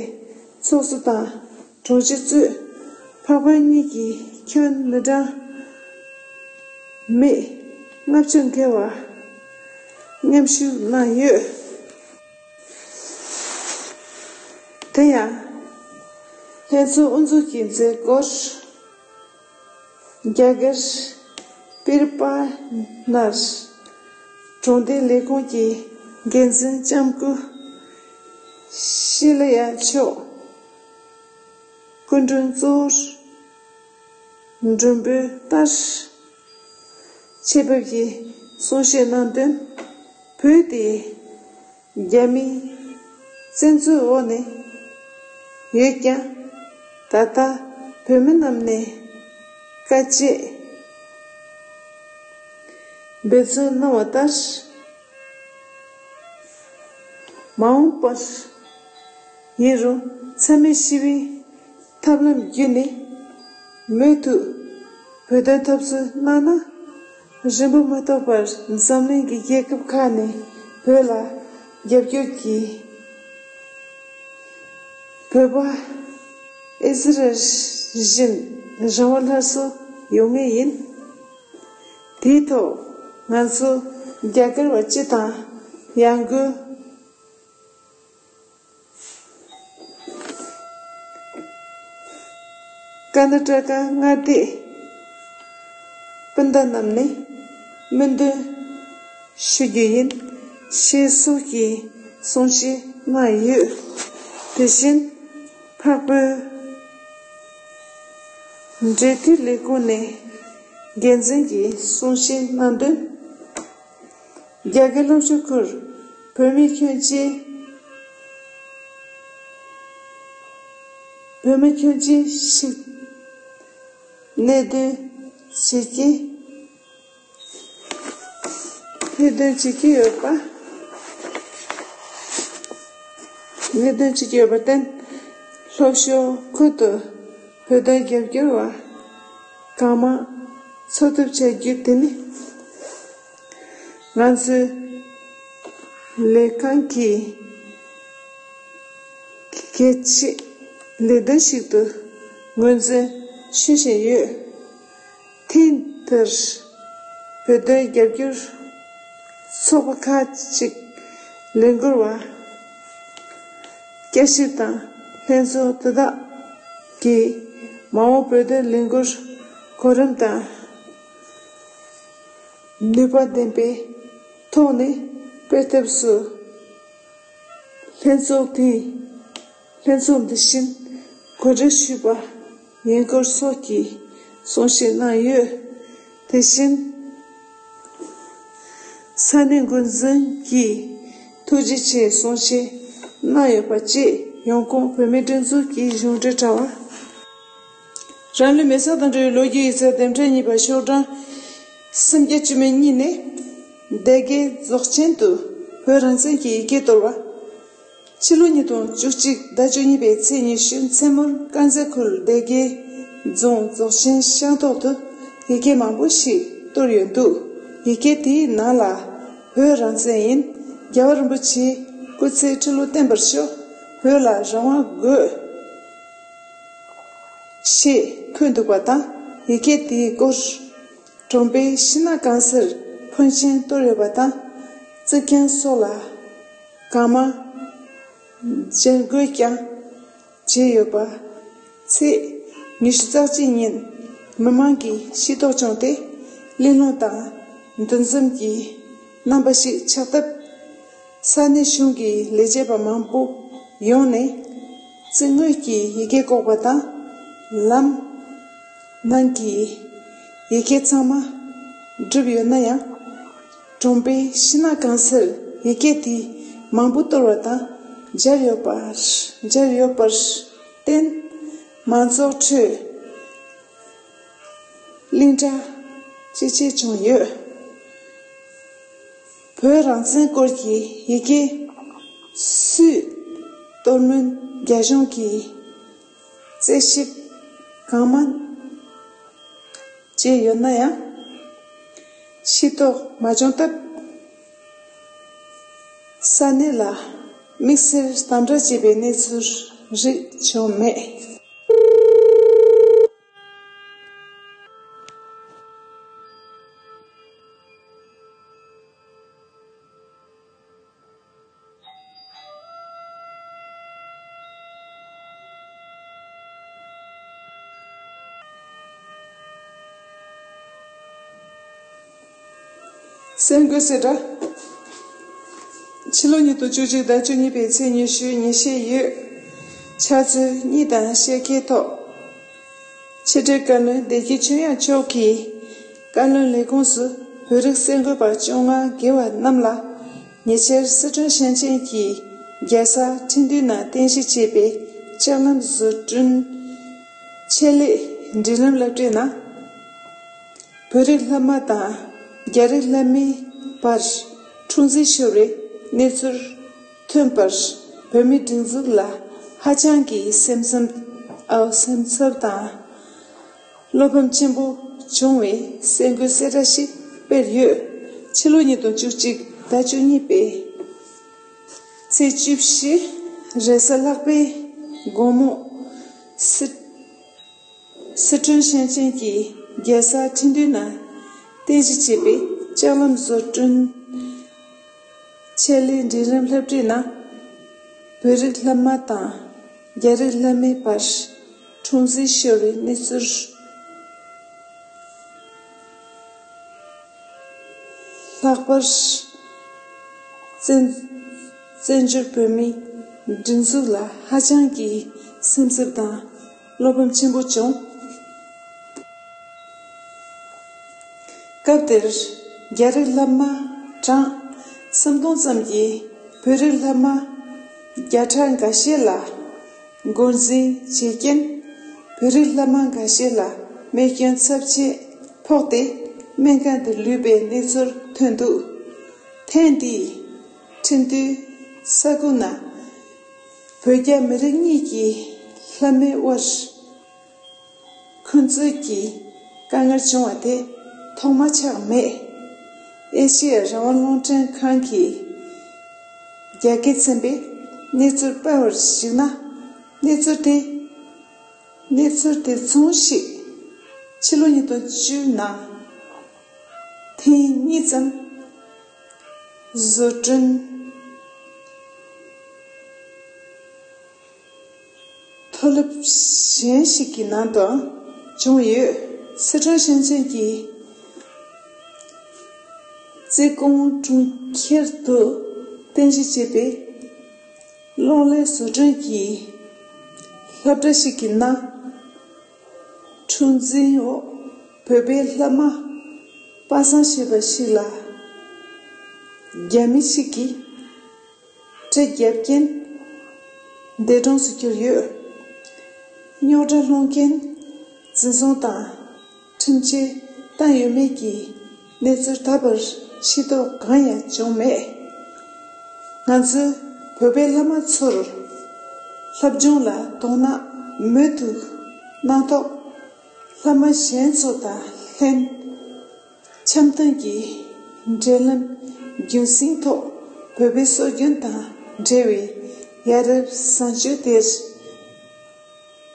ཚོགས་གཙོ་དང་དྲུང་ཆེ་གཙོས་འཕགས་བོད་གཉིས་ཀྱི་ཁྱོན་མི་གྲངས་མི་ལྔ་བཅུ་བརྒལ་བ་མཉམ་ཞུགས་གནང་ཡོད། དེ་ཡང་། ལྷན་ཚོགས་དབུ་འཛུགས་ཀྱི་མཛད་སྒོར། རྒྱ་གར་པིར་པ་ནར་གྲོང་སྡེ་ལས་ཁུངས་ཀྱི་འགན་འཛིན་ལྕམ་སྐུ་ཤི་ལ་ཡ་མཆོག་སྐུ་མགྲོན་གཙོ་བོར་མགྲོན་འབོད་ལྟར། ཆེད་ཕེབས་ཀྱིས་གསུང་བཤད་གནང་དོན། བོད་དེ་རྒྱ་མིའི་བཙན་འཛུལ་འོག་ནས་ཡོད་ཀྱང་། ད་ལྟ་བོད་མི་རྣམས་ནས་དཀའ་སྤྱད་འབད་བརྩོན་གནང་བ་ལྟར། མ་འོངས་པར་ཡིན་རུང་འཚེ་མེད་ཞི་བའི་ཐབས་ལམ་བརྒྱུད་ནས་མུ་མཐུད་བོད་དོན་འཐབ་རྩོད་གནང་ན། རིང་པོ་མ་ཐོགས་པར་འཛམ་གླིང་གི་རྒྱལ་ཁབ་ཁག་ནས་བོད་ལ་རྒྱབ་སྐྱོར་གྱིས་བོད་པ་ཨི་ཟི་རལ་བཞིན་རང་དབང་སླར་གསོ་ཡོང་ངེས་ཡིན། དེའི་ཐོག་ང་ཚོ་རྒྱ་གར་བ་སྤྱི་དང་ཡང་སྒོས། ཀར་ན་ཊ་ཀ་མངའ་སྡེའི་སྤུན་ཟླ་རྣམས་ནས་སྨོན་འདུན་ཞུ་རྒྱུ་ཡིན། ཞེས་སོགས་ཀྱི་གསུང་བཤད་གནང་ཡོད། དེ་བཞིན་འཕགས་བོད་འབྲེལ་མཐུད་ལས་ཁུངས་ནས་འགན་འཛིན་གྱིས་གསུང་བཤད་གནང་དོན། རྒྱ་གར་ལྷོ་ཕྱོགས་ཁུལ་བོད་མི་ཁྱོན་ཆེ། བོད་མི་ཁྱོན་ཆེ་ཞིག་གནད་དོན་བྱེད་ཀྱི། གནད་དོན་བྱེད་ཀྱི་ཡོད་པ། གནད་དོན་བྱེད་ཀྱི་ཡོད་པར་བརྟེན། ལྷོ་ཕྱོགས་ཁུལ་དུ་བོད་དོན་རྒྱབ་སྐྱོར་བ་གང་མང་འཚོལ་ཐབས་བྱ་རྒྱུ་དེ་ནི། ང་ཚོའི་ལས་ཁང་གི་གལ་ཆེའི་ལས་དོན་ཞིག་ཏུ་ངོས་འཛིན་ཞུ་བཞིན་ཡོད། ཐེངས་འདིར་བོད་དོན་རྒྱབ་སྐྱོར་ཚོགས་པ་ཁག་ཅིག་ལས་འགུལ་བ་བསྐྱར་ཞིབ་དང་ལྷན་ཚོགས་དེ་དག་གིས་མ་འོངས་བོད་དོན་ལས་འགུལ་གོ་རིམ་དང་། ནུས་པ་ལྡན་པའི་ཐོག་ནས་སྤེལ་ཐབས་སུ། ལྷན་ཚོགས་དེས་ལྷན་ཚོགས་འདི་བཞིན་གོ་སྒྲིག་ཞུས་པར་ཡུན་སྐོར་སོགས་ཀྱི་གསུང་བཤད་གནང་ཡོད། དེ་བཞིན་ས་གནས་འགོ་འཛིན་གྱིས་ཐུགས་རྗེ་ཆེ་གསུང་བཤད་གནང་ཡོད་པ་བཅས། ཡོང་ཁུངས་བོད་མིའི་སྒྲིག་འཛུགས་ཀྱི་གཞུང་འབྲེལ་དྲ་བ། རང་ལུས་མེ་སྲེག་དང་འབྲེལ་བའི་ལོ་རྒྱུས་ཡིག་ཚགས་འདེམས་ཐོན་གཉིས་པ་ཤོག་གྲངས་སུམ་བརྒྱ་བཅུ་མེད་གཉིས་ནས། སྡེ་དགེ་རྫོགས་ཆེན་དུ་བོད་རང་བཙན་གྱི་ཡི་གེ་གཏོར་བ། ཕྱི་ལོ་ཉིས་སྟོང་བཅུ་གཅིག་ཟླ་བཅུ་གཉིས་པའི་ཚེས་ཉི་ཤུ་མཚན་མོར་དཀར་མཛེས་ཁུལ་སྡེ་དགེ་རྫོང་རྫོགས་ཆེན་ཤང་ཐོག་ཏུ་ཡི་གེ་མང་པོ་ཞིག་གཏོར་ཡོད་འདུག་ཡི་གེ་དེའི་ནང་ལ་བོད་རང་བཙན་ཡིན། རྒྱལ་བ་རིན་པོ་ཆེའི་སྐུ་ཚེ་ཁྲི་ལོ་བརྟན་པར་ཤོག་བོད་ལ་རང་དབང་དགོས། ཞེས་འཁོད་འདུག་པ་དང་། ཡི་གེ་དེའི་སྐོར་གྲོང་པའི་ཤིང་ནགས་གང་སར་ཕོན་ཆེན་གཏོར་ཡོད་པ་དང་། རྩིག་གྱང་སོགས་ལ་གང་མང་སྦྱར་འགོད་ཀྱང་བྱས་ཡོད་པ། ཚེས་ཉི་ཤུ་རྩ་གཅིག་ཉིན་མི་མང་གིས་ཤེས་རྟོགས་བྱུང་སྟེ། གླེང་སློང་དང་འདུ་འཛོམས་ཀྱི་རྣམ་པ་ཞིག་ཆགས་སྟབས། ས་གནས་གཞུང་གི་ལས་བྱེད་པ་མང་པོ་ཡོང་ནས་རྩིག་ངོས་ཀྱི་ཡི་གེ་བཀོག་པ་དང་། ལམ་ནང་གི་ཡི་གེ་ཚང་མ་བསྒྲུབས་ཡོད་ན་ཡང་། གྲོང་པའི་ཤིང་ནགས་གང་སར་ཡི་གེ་དེ་མང་པོ་གཏོར་བ་དང་སྦྱར་ཡོད་པ། སྦྱར་ཡོད་པར་བརྟེན། མང་ཚོགས་ཁྲོད་གླེང་བཀྲལ་ཇེ་ཆེ་བྱུང་ཡོད། བོད་རང་བཙན་སྐོར་གྱི་ཡི་གེ་སུས་གཏོར་མིན་རྒྱ་གཞུང་གིས་རྩད་ཞིབ་གང་མང་བྱས་ཡོད་ན་ཡང་། ཤེས་རྟོགས་མ་བྱུང་སྟབས། ས་གནས་ལ་དམིགས་བསལ་དམ་དྲག་བྱས་པའི་གནས་ཚུལ་རིགས་བྱུང་མེད། གསར་འགོད་གསལ་བསྒྲགས། ཕྱི་ལོ་ཉིས་སྟོང་བཅུ་གཅིག་ཟླ་བཅུ་གཉིས་པའི་ཚེས་ཉི་ཤུ་ཉིན་ཤས་ཡོད། ཕྱག་ཚོད་གཉིས་དང་ཕྱེད་ཀའི་ཐོག་ཕྱི་དྲིལ་བཀའ་བློན་བདེ་སྐྱིད་ཆོས་དབྱངས་མཆོག་གིས་བཀའ་བློན་ལས་ཁུངས་སུ་བོད་རིགས་གསར་འགོད་པ་བཅོ་ལྔ་བརྒལ་བ་རྣམས་ལ། ཉེ་ཆར་སི་ཁྲོན་ཞིང་ཆེན་གྱི་རྒྱལ་ས་ཁྲིན་ཏུའུ་ནང་རྟེན་གཞི་བྱས་པའི་ལྕགས་ལམ་བཟོ་སྐྲུན་ཆེད་ལས་འབྲེལ་ལམ་སློབ་གྲྭའི་ནང་། བོད་རིགས་སློབ་མ་དང་རྒྱ་རིགས་སློབ་མའི་བར་འཁྲུག་འཛིང་ཤོར་བའི་གནས་ཚུལ་ཐོན་པར། བོད་མིའི་སྒྲིག་འཛུགས་ལ་ཧ་ཅང་གི་སེམས་འཚབ། ཨ། སེམས་འཚབ་དང་བློ་ཕམ་ཆེན་པོ་བྱུང་བའི་གསར་འགོད་གསལ་བསྒྲགས་ཤིག་སྤེལ་ཡོད། ཕྱི་ལོ་ཉིས་སྟོང་བཅུ་གཅིག་ཟླ་བཅུ་གཉིས་པའི་ཚེས་བཅུ་བཞི་རེས་གཟའ་ལྷག་པའི་དགོང་མོ། སི། སི་ཁྲོན་ཞིང་ཆེན་གྱི་རྒྱལ་ས་ཁྲིན་ཏུའུ་ནང་རྟེན་གཞི་བྱས་པའི་ལྕགས་ལམ་བཟོ་སྐྲུན་ཆེད་ལས་འབྲིང་རིམ་སློབ་གྲྭའི་ནང་། བོད་རིགས་སློབ་མ་དང་རྒྱ་རིགས་སློབ་མའི་བར་འཁྲུག་འཛིང་ཤོར་བའི་གནས་ཚུལ། ལྷག་པར་བཙན། བཙན་བྱོལ་བོད་མིའི་སྒྲིག་འཛུགས་ལ་ཧ་ཅང་གི་སེམས་འཚབ་དང་བློ་ཕམ་ཆེན་པོ་བྱུང་། སྐབས་དེར་རྒྱ་རིགས་སློབ་མ་གྲངས་སུམ་སྟོང་ཙམ་གྱིས་བོད་རིགས་སློབ་མ་བརྒྱ་ཕྲག་འགའ་ཤས་ལ་འགོ་འཛིན་བྱས་རྐྱེན། བོད་རིགས་སློབ་མ་འགའ་ཤས་ལ་རྨས་སྐྱོན་ཚབས་ཆེ་ཕོག་སྟེ་སྨན་ཁང་དུ་ལུས་པའི་གནས་ཚུལ་ཐོན་འདུག་ཐེངས་འདིའི་ཁྲིན་ཏུའུ་ས་ཁུལ་ནང་བོད་རྒྱ་མི་རིགས་གཉིས་ཀྱི་སློབ་མའི་དབར་འཁོན་རྩོད་ཀྱི་དཀའ་ངལ་བྱུང་བ་དེ་ཐོག་མ་ཆགས་མེད། ཨེ་ཤེ་ཡ་རང་དབང་རླུང་འཕྲིན་ཁང་གིས་རྒྱ་སྐད་ཚན་པས་གནས་ཚུལ་སྤེལ་བར་གཞིགས་ན། གནས་ཚུལ་དེ། གནས་ཚུལ་དེ་མཚུངས་ཤིག་ཕྱི་ལོ་ཉིས་སྟོང་བཅུ་ནང་ཐེངས་གཉིས་ཙམ་བཟོ་སྐྲུན་མཐོ་སློབ་གཞན་ཞིག་གི་ནང་དུའང་བྱུང་ཡོད། སི་ཁྲོན་ཞིང་ཆེན་གྱི་ རྩེ་ཀོང་གྲོང་ཁྱེར་དུ་རྟེན་གཞི་བྱས་པའི་གློག་ཀླད་བཟོ་སྐྲུན་གྱི་སློབ་གྲྭ་ཞིག་གི་ནང་ཁྲུང་འཛིན་འོག་བོད་པའི་བླ་མ་པ་སངས་ཞེས་པ་ཞིག་ལ་རྒྱ་མི་ཞིག་གིས་གྲི་རྒྱབ་རྐྱེན་འདས་གྲོངས་སུ་གྱུར་ཡོད། རྙོག་དྲ་སློང་མཁན་འཛིན་བཟུང་དང་ཁྲིམས་ཆད་བཏང་ཡོད་མེད་ཀྱི་གནས་ཚུལ་ད་བར་ཤེས་རྟོགས་གང་ཡང་བྱུང་མེད། ང་ཚོས་བོད་པའི་བླ་མ་ཚོར་སློབ་སྦྱོང་ལ་དོ་སྣང་མུ་མཐུད་གནང་ཐོག་བླ་མ་གཞན་ཚོ་དང་ལྷན་འཆམ་མཐུན་གྱི་འབྲེལ་ལམ་རྒྱུན་སྲིང་ཐོག་བོད་པའི་སྲོལ་རྒྱུན་དང་འབྲེལ་བའི་ཡ་རབས་བཟང་སྤྱོད་དེར་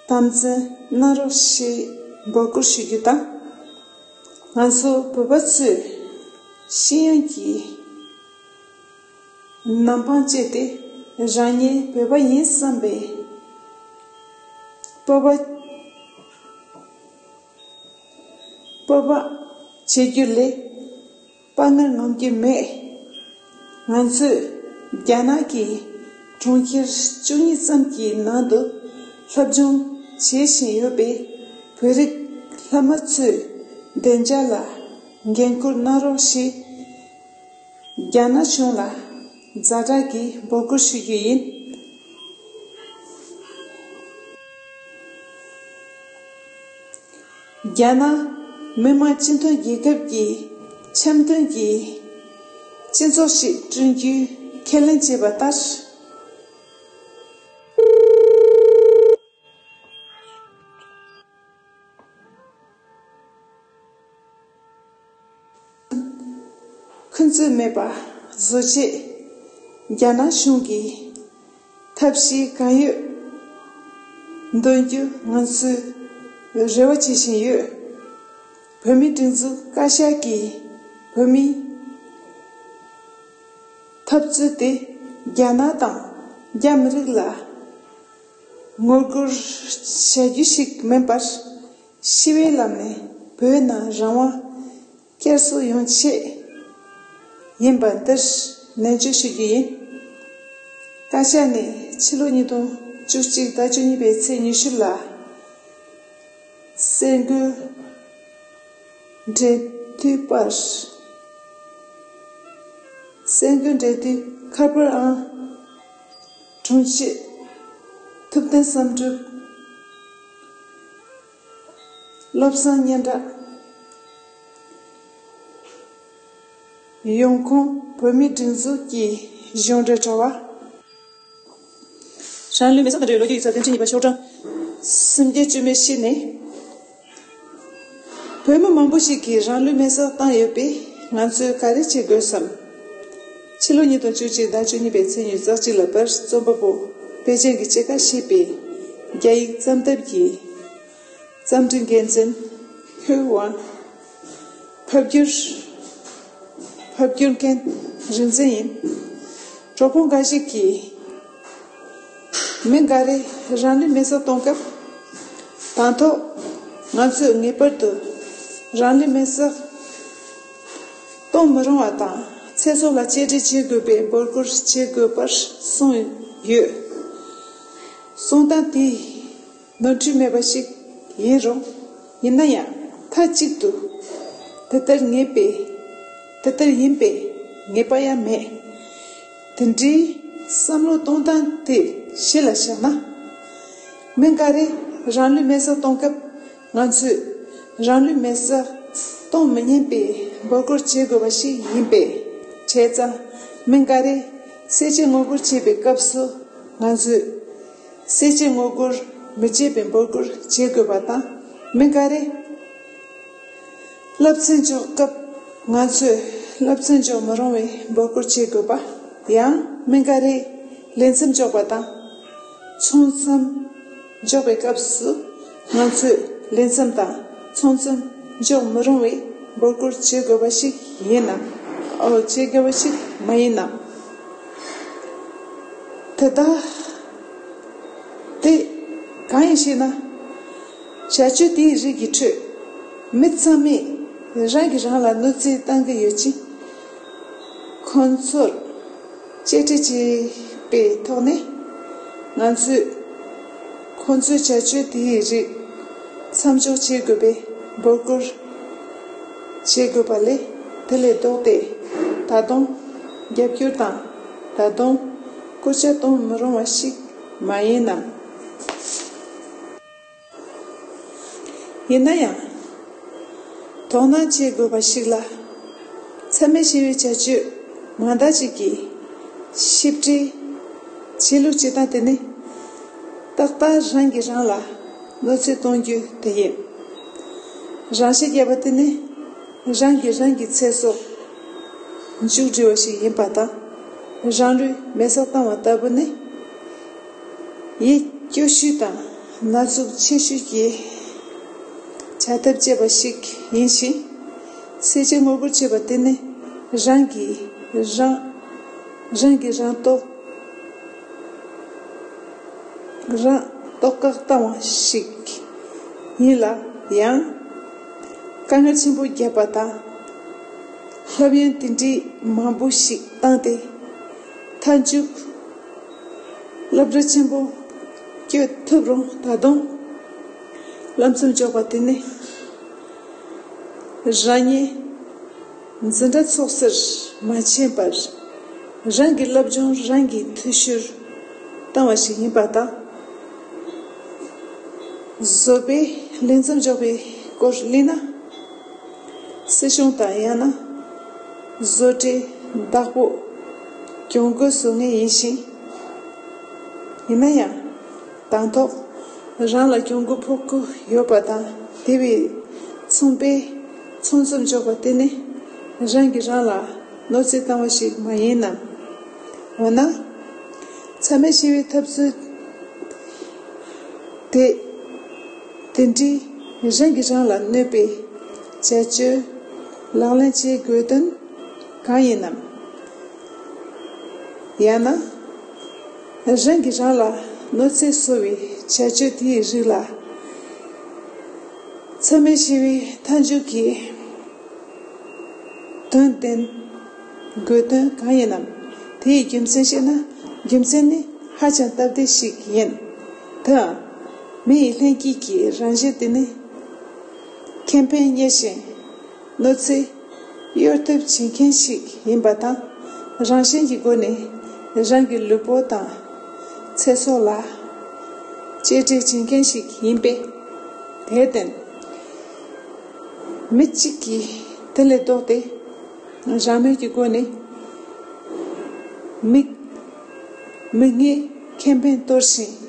དམ་འཛིན་གནང་རོགས་ཞེས་འབོད་སྐུལ་ཞུ་རྒྱུ་དང་། ང་ཚོ་བོད་པ་ཚོས་ཤེས་ཡོན་གྱི་ནམ་འཕང་བཅད་དེ་རང་ཉིད་བོད་པ་ཡིན་བསམ་པའི་སྤོབས་པ་སྤོབས་པ་བྱེད་རྒྱུ་ལས་དཔའ་ངར་ངོམ་རྒྱུ་མེད། ང་ཚོས་རྒྱ་ནག་གི་གྲོང་ཁྱེར་བཅུ་གཉིས་ཙམ་གྱི་ནང་དུ་སློབ་སྦྱོང་བྱེད་བཞིན་ཡོད་པའི་བོད་རིགས་བླ་མ་ཚོས་བདེ་འཇགས་ལ་འགན་འཁུར་གནང་རོགས་ཞེས་རྒྱ་ནག་གཞུང་ལ་ཛ་དྲག་གི་འབོད་སྐུལ་ཞུ་རྒྱུ་ཡིན། རྒྱ་ནག་མི་དམངས་སྤྱི་མཐུན་རྒྱལ་ཁབ་ཀྱི་འཆམ་མཐུན་གྱི་སྤྱི་ཚོགས་ཤིག་བསྐྲུན་རྒྱུའི་ཁས་ལེན་བྱས་པ་ལྟར། འཁོན་རྩོད་མེད་པ་བཟོ་ཆེད་རྒྱ་ནག་གཞུང་གིས་ཐབས་ཤེས་གང་ཡོད་འདོན་རྒྱུ་ང་ཚོས་རེ་བ་བྱེད་བཞིན་ཡོད། བོད་མིའི་སྒྲིག་འཛུགས་བཀའ་ཤག་གིས་བོད་མིའི་འཐབ་རྩོད་དེ་རྒྱ་ནག་དང་རྒྱ་མི་རིགས་ལ་ངོ་རྒོལ་བྱ་རྒྱུ་ཞིག་མིན་པར། ཞི་བའི་ལམ་ནས་བོད་ནང་རང་དབང་བསྐྱར་གསོ་ཡོང་ཆེད་ཡིན་པ་འདིར་ནན་བརྗོད་ཞུ་རྒྱུ་ཡིན། བཀའ་ཤག་ནས་ཕྱི་ལོ་ཉིས་སྟོང་བཅུ་གཅིག་ཟླ་བཅུ་གཉིས་པའི་ཚེས་ཉི་ཤུ་ལ་གསར་འགོད་འབྲེལ་མཐུད་པར། གསར་འགོད་འབྲེལ་མཐུད་ཁ་པར་ཨང་དྲུང་ཆེ་ཐུབ་བསྟན་བསམ་གྲུབ། བློ་བཟང་སྙན་གྲགས། ཡོང་ཁུངས་བོད་མིའི་སྒྲིག་འཛུགས་ཀྱི་གཞུང་འབྲེལ་དྲ་བ། རང་ལུས་མེ་སྲེག་དང་འབྲེལ་བའི་ལོ་རྒྱུས་ཡིག་ཚགས་དོན་ཚན་གཉིས་པ་ཤོག་གྲངས་སུམ་བརྒྱ་བཅུ་མེད་བཞི་ནས། བོད་མི་མང་པོ་ཞིག་གིས་རང་ལུས་མེ་སྲེག་བཏང་ཡོད་པས་ང་ཚོས་ག་རེ་བྱེད་དགོས་སམ། ཕྱི་ལོ་ཉིས་སྟོང་བཅུ་གཅིག་ཟླ་བཅུ་གཉིས་པའི་ཚེས་ཉེར་གཅིག་ལ་བར་རྩོམ་པ་པོ་པེ་ཅིང་གི་སྐྱེས་སྐར་ཞེས་པའི་རྒྱ་ཡིག་བརྩམས་དེབ་ཀྱི་རྩོམ་སྒྲིག་འགན་འཛིན་ཧོས་ཝང་། ཕབ་བསྒྱུར། ཕབ་བསྒྱུར་མཁན་རིག་འཛིན་ཡིན། གྲོགས་པོ་འགའ་ཞིག་གིས། མི་འགའ་རེས་རང་ལུས་མེ་སྲེག་གཏོང་སྐབས། དང་ཐོག་ང་ཚོས་ངེས་པར་དུ་རང་ལུས་མེ་སྲེག་གཏོང་མི་རུང་བ་དང་། ཚེ་སྲོག་ལ་གཅེས་སྤྲས་བྱེད་དགོས་པའི་འབོད་སྐུལ་བྱེད་དགོས་པར་གསུངས་ཡོད། གསུང་སྟངས་དེ་ནོར་འཁྲུལ་མེད་པ་ཞིག་ཡིན་རུང་། ཡིན་ན་ཡང་མཐའ་གཅིག་ཏུ་དེ་ལྟར་ངེས་པས། དེ་ལྟར་ཡིན་པས་ངེས་པ་ཡང་མེད། དེ་འདྲའི་བསམ་བློ་གཏོང་སྟངས་དེ་གཞི་ལ་བཞག་ན། མི་འགའ་རེས་རང་ལུས་མེ་སྲེག་གཏོང་སྐབས་ང་ཚོས་རང་ལུས་མེ་སྲེག་གཏོང་མི་ཉན་པའི་འབོད་སྐུལ་བྱེད་དགོས་པ་ཞིག་ཡིན་པས། བྱས་ཙང་མི་འགའ་རེས་བསད་རྗེས་ངོ་རྒོལ་བྱེད་པའི་སྐབས་སུ་ང་ཚོས་བསད་རྗེས་ངོ་རྒོལ་མི་བྱེད་པའི་འབོད་སྐུལ་བྱེད་དགོས་པ་དང་། མི་འགའ་རེས་བསླབ་ཚན་འཇོག་སྐབས་ང་ཚོས་བསླབ་ཚན་འཇོག་མི་རུང་བའི་འབོད་སྐུལ་བྱེད་དགོས་པ། ཡང་མི་འགའ་རེས་ལས་མཚམས་འཇོག་པ་དང་ཚོང་མཚམས་འཇོག་པའི་སྐབས་སུ་ང་ཚོས་ལས་མཚམས་དང་ཚོང་མཚམས་འཇོག་མི་རུང་བའི་འབོད་སྐུལ་བྱེད་དགོས་པ་ཞིག་ཡིན་ནམ། འོ། བྱེད་དགོས་པ་ཞིག་མ་ཡིན་ནམ། དེ་དག་དེ་གང་ཡིན་ཞེ་ན། བྱ་སྤྱོད་དེའི་རིགས་ཀྱི་ཁྲོད་མི་ཚང་མས་རང་གིས་རང་ལ་གནོད་འཚེ་བཏང་གི་ཡོད་ཅིང་། ཁོང་ཚོར་གཅེས་སྤྲས་བྱས་པའི་ཐོག་ནས། ང་ཚོས་ཁོང་ཚོའི་བྱ་སྤྱོད་དེའི་རིགས་མཚམས་འཇོག་བྱེད་དགོས་པའི་འབོད་སྐུལ་བྱེད་དགོས་པ་ལས། དེ་ལས་ལྡོག་སྟེ། ད་དུང་རྒྱབ་སྐྱོར་དང་། ད་དུང་སྐུལ་ལྕག་གཏོང་མི་རུང་བ་ཞིག་མ་ཡིན་ནམ། ཡིན་ན་ཡང་། དོ་སྣང་བྱེད་དགོས་པ་ཞིག་ལ། མཚམས་མེད་ཞི་བའི་བྱ་སྤྱོད་མང་དག་ཅིག་གིས་ཞིབ་ཕྲའི་བྱེད་ལུགས་བྱེད་སྟངས་དེ་ནི། ཏག་ཏག་རང་གིས་རང་ལ་གནོད་འཚེ་གཏོང་རྒྱུ་དེ་ཡིན། རང་ཤི་བརྒྱབ་པ་དེ་ནི། རང་གིས་རང་གི་ཚེ་སྲོག་མཇུག་སྒྲིལ་བ་ཞིག་ཡིན་པ་དང་། རང་ལུས་མེ་སྲེག་བཏང་བ་ལྟ་བུ་ནི། ཡིད་སྐྱོ་ཤོས་དང་ན་ཟུག་ཆེ་ཤོས་ཀྱི་བྱ་ཐབས་སྤྱད་པ་ཞིག་ཡིན་ཞིང་། བསད་རྗེས་ངོ་རྒོལ་བྱེད་པ་དེ་ནི། རང་གིས་རང་། རང་གིས་རང་རྟོགས། རང་རྟོགས་བཀག་བཏང་བ་ཞིག་ཡིན་ལ། ཡང་དཀའ་ངལ་ཆེན་པོ་བརྒྱབ་པ་དང་། སློབ་ཡོན་དེ་འདྲའི་མང་པོ་ཞིག་བཏང་སྟེ། མཐའ་མཇུག་སློབ་གྲྭ་ཆེན་པོ་བསྐྱོད་ཐུབ་རུང་། ད་དུང་བསླབ་མཚམས་འཇོག་པ་དེ་ནི། རང་ཉིད་འཛིན་གྲྭ་ཚོགས་སར་མ་ཕྱིན་པར། རང་གི་སློབ་སྦྱོང་རང་གིས་འཐུས་ཤོར་བཏང་བ་ཞིག་ཡིན་པ་དང་། བཟོད་པས་ལས་མཚམས་འཇོག་པའི་སྐོར་གླེང་ན། སྲིད་གཞུང་དང་། ཡང་ན་བཟོ་གྲྭའི་བདག་པོ་གྱོང་གུན་བཟོ་ངེས་ཡིན་ཞིང་། ཡིན་ན་ཡང་། དང་ཐོག་རང་ལ་གྱོང་གུན་ཕོག་གི་ཡོད་པ་དང་། དེ་བས་ཚོང་པས་ཚོང་མཚམས་འཇོག་པ་དེ་ནི། རང་གིས་རང་ལ་གནོད་འཚེ་བཏང་བ་ཞིག་མ་ཡིན་ནམ། འོ་ན། མཚམས་མེད་ཞི་བའི་འཐབ་རྩོད་དེ། དེ་འདྲའི་རང་གིས་རང་ལ་གནོད་པའི་བྱ་སྤྱོད་ལག་ལེན་བྱེད་དགོས་དོན་གང་ཡིན་ནམ། ཡང་ན། རང་གིས་རང་ལ་གནོད་འཚེ་བཟོ་བའི་བྱ་སྤྱོད་དེའི་རིགས་ལ། མཚམས་མེད་ཞི་བའི་མཐའ་མཇུག་གི་དོན་བསྟན་དགོས་དོན་གང་ཡིན་ནམ། དེའི་རྒྱུ་མཚན་བཤད་ན། རྒྱུ་མཚན་ནི་ཧ་ཅང་སྟབས་བདེ་ཞིག་ཡིན། དེའང་། མི་ཡི་ལྷན་སྐྱེས་ཀྱི་རང་བཞིན་དེ་ནི། ཁེ་ཕན་རྙེད་ཅིང་། གནོད་འཚེ་གཡོལ་ཐབས་བྱེད་མཁན་ཞིག་ཡིན་པ་དང་། རང་བཞིན་གྱི་སྒོ་ནས་རང་གི་ལུས་པོ་དང་ཚེ་སྲོག་ལ་གཅེས་སྤྲས་བྱེད་མཁན་ཞིག་ཡིན་པས། དེར་བརྟེན། མི་གཅིག་གིས་དེ་ལས་ལྡོག་སྟེ། རང་མོས་ཀྱི་སྒོ་ནས་མི་མི་སྣའི་ཁེ་ཕན་གཏོར་ཞིང་།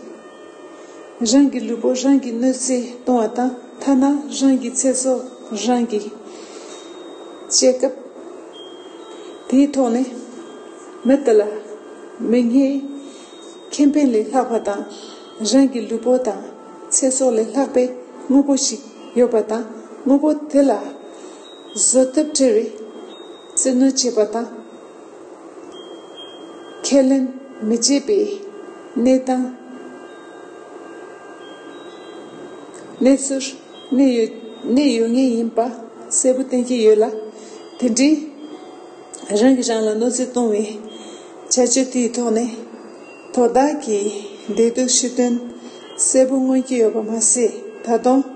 རང་གི་ལུས་པོ་རང་གིས་གནོད་འཚེ་གཏོང་བ་དང་། ཐ་ན་རང་གི་ཚེ་སྲོག་རང་གིས་བཅད་སྐབས། དེའི་ཐོག་ནས་མི་དེ་ལ་མི་སྣའི་ཁེ་ཕན་ལས་ལྷག་པ་དང་། རང་གི་ལུས་པོ་དང་ཚེ་སྲོག་ལས་ལྷག་པའི་དངོས་པོ་ཞིག་ཡོད་པ་དང་། དངོས་པོ་དེ་ལ་བཟོད་ཐབས་བྲལ་བའི་བཙིར་གནོན་བྱེད་པ་དང་། ཁས་ལེན་མི་བྱེད་པའི་གནས་སྟངས། གནས་ཚུལ་གནས་ཡོད། གནས་ཡོད་ངེས་ཡིན་པ་གསལ་པོ་བསྟན་གྱི་ཡོད་ལ། དེ་འདྲའི་རང་གིས་རང་ལ་གནོད་འཚེ་གཏོང་བའི་བྱ་སྤྱོད་དེའི་ཐོག་ནས། དོ་བདག་གི་བདེ་སྡུག་ཞུ་དོན་གསལ་པོ་མངོན་གྱི་ཡོད་པ་མ་ཟད། ད་དུང་